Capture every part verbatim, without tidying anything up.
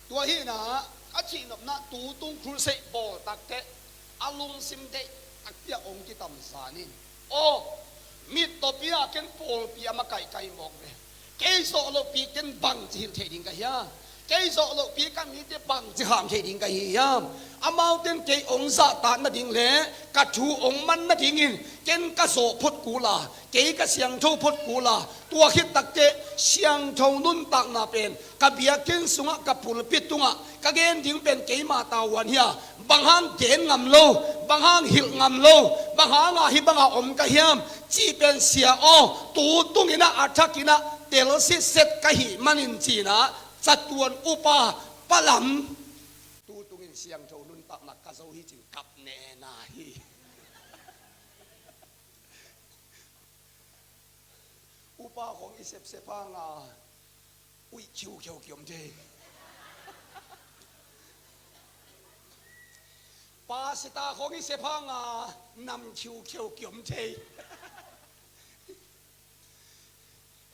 Tua hi-in ah, a cihnopna tu tung crusade bawl takteh a lungsim deih takpi-a hong kitamzan in, aw, mittawpi-a ken pawlpi a makaih ka hi mawk ve. Kei zawh lohpi ken bangci hilh thei ding ka hiam? Kei zawh lohpi ka mite bangci kham thei ding ka hi hiam? Amaute in kei hong zahtak nading le ka thu hong man nadingin ken ka zawh phot kul a, kei ka siangtho phot kul a, tua khit takteh siangtho nuntakna pen ka biakinn sungah, ka pulpit tungah ka gen ding pen keima tavuan hi a, bang hang gen ngam lo, bang hang hilh ngam lo, bang hanga hih banga om ka hiam cih pen, sia aw, tu tungin ah, a thakin ah tel sitset ka hih manin ci-in ah, catuan upa Pa Lam tu tungin siangtho nuntakna ka zo hi ci-in kap nena hi. Upa khawng i sepsep hanga uih khiukheu kiom thei. Pastor khawng i sep hanga nam khiukheu kiom thei.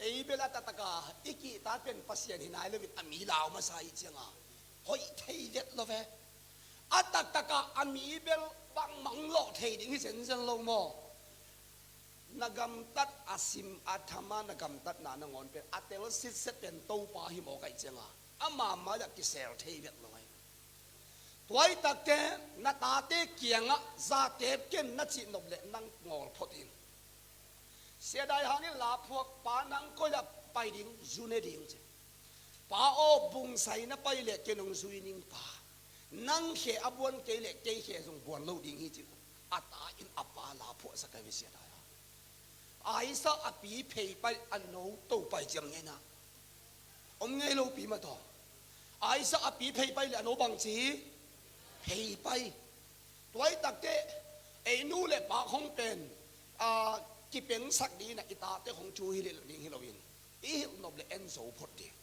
Ei bel a taktaka i kihtak pen Pasian hi nai loin a mi lau masa i cianga hoih thei vet lo ve. A taktaka a mi bel bangmah lawh thei ding hi zenzen lo maw? Na gamtat a sim a thama na gamtatna nangawn pen a tel sitset pen Topa hi mawk ahih cianga ama mai-ah kisel thei vet lo ahi. Tua ahih takteh na tate kiangah zatep ken na cihnop leh nang ngawl phot in. Sia Dai Hang in la phuak, Pa nang koi-ah pai ding, zu ne ding ci. Pa aw, bungsai na pai leh ken hong zui ning Pa. Nang khe a buan kei leh kei khe zong buan lo ding hi ci. A ta in a pa la phuahsak ahi ve, Sia Dai Hang. Isaac a pi phei pai, a no to pai ciam ngenah om ngei lopi mah tawh. Isaac a pi phei pai leh a no bangci phei pai. Tua ahih takteh ei nu le pa khawng pen a kipengsak dingin ah i tate khawng thu hilh ding hi loin i hilh nop leh en zo phot ding.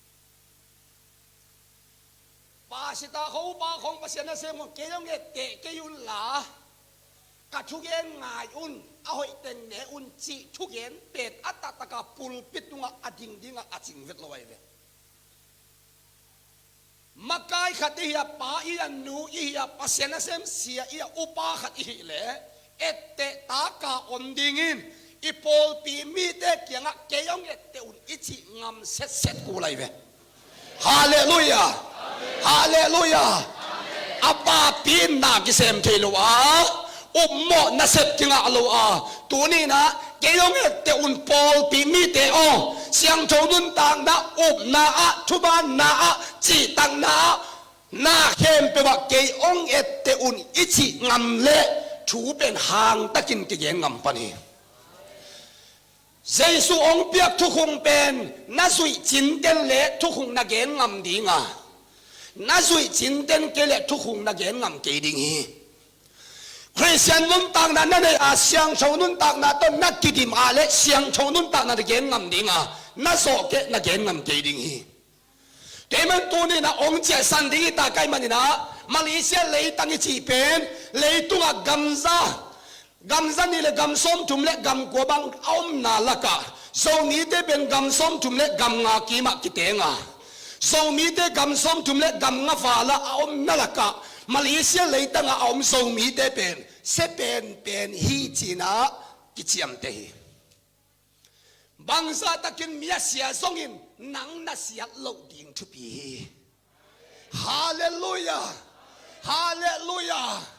Pastor khawng, upa khawng, Pasian nasem khawng kei hong etteh kei unla, ka thugen ngai un, a hoih teng ne un cih thugen pen a taktaka pulpit tungah a ding dingah a cing vet lo ahi ve. Makai khat i hi a, pa i hi a, nu i hi a, Pasian nasem sia i hi a, upa khat i hih leh etteh taka om dingin i pawlpi mite kiangah kei hong etteh un i cih ngam setset kul ahi ve. Halleluiah. Halleluiah. A papi in na kisem thei lo a, upmawh nasep kingah lo a, tuni-in ah kei hong etteh un pawlpi mite aw, siangtho nuntakna, upna ah, thumanna ah, cihtakna ah, na khempeuh ah kei hong etteh un i cih ngam leh thu pen hangtakin kigen ngam pan hi. Jesu hong piak thukhun pen na zuih cinten leh thukhun na gen ngam ding a, na zuih cinten kei leh thukhun na gen ngam kei ding hi. Khristian nuntakna na nei a, siangtho nuntakna tawh na kidim a leh siangtho nuntakna na gen ngam ding a, na zawh kei na gen ngam kei ding hi. Tua ahih manin tuni-in ah hong ciahsan ding i tak ahih manin ah, Malaysia leitang i cih pen leitungah gamza, gamza nih le gam sawmthum le gam kua bang a omna lakah, Zomite pen gam sawmthum le gam nga kimah kiteng a, Zomite gam sawmthum le gam nga val ah a omna lakah Malaysia leitangah a om Zomite pen sia penpen hi ci-in ah kiciamteh hi. Bangzah takin mi a sia zongin nang na siat loh ding thupi hi. Halleluiah. Halleluiah.